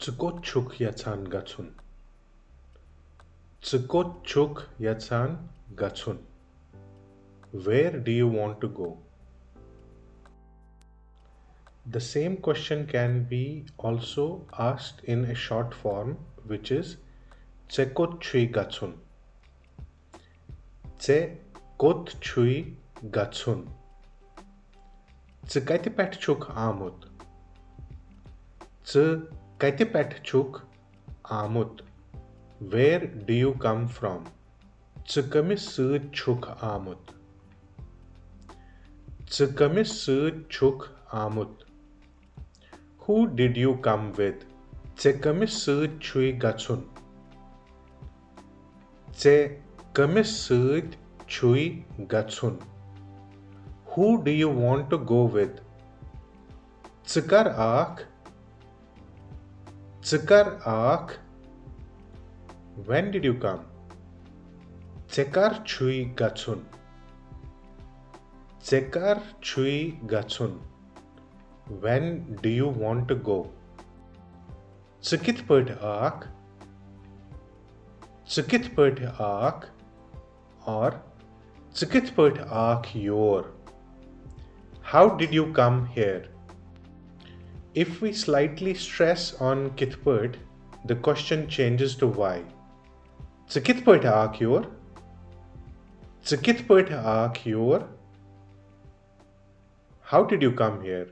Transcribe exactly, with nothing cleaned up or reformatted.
ژٕ کوٚت چھُکھ یژھان گژھُن؟ ژٕ کوٚت چھُکھ یژھان گژھُن؟ Where do you want to go? The same question can be also asked in a short form, which is ژےٚ کوٚت چھُے گژھُن؟ ژےٚ کوٚت چھُے گژھُن؟ ژٕ کتہِ پٮ۪ٹھ چھُکھ آمُت؟ ژٕ کتہِ پٮ۪ٹھ چھُکھ آمُت؟ Where do you come from? ژٕ کٔمِس سۭتۍ چھُکھ آمُت؟ ژٕ کٔمِس سۭتۍ چھُکھ آمُت؟ Who did you come with? ژےٚ کٔمِس سۭتۍ چھُے گژھُن؟ ژےٚ کٔمِس سۭتۍ چھُے گژھُن؟ Who do you want to go with? ژٕ کر آکھ؟ ژٕ کر آکھ؟ When did you come? ژےٚ کر چھُے گژھُن؟ ژےٚ کر چھُے گژھُن؟ When do you want to go? ژٕ کِتھ پٲٹھۍ آکھ؟ ژٕ کِتھ پٲٹھۍ آکھ؟ Or ژٕ کِتھ پٲٹھۍ آکھ یور؟ How did you come here? If we slightly stress on کِتھ پٲٹھۍ, the question changes to why. ژٕ کِتھ پٲٹھۍ آکھ یور؟ ژٕ کِتھ پٲٹھۍ آکھ یور؟ How did you come here?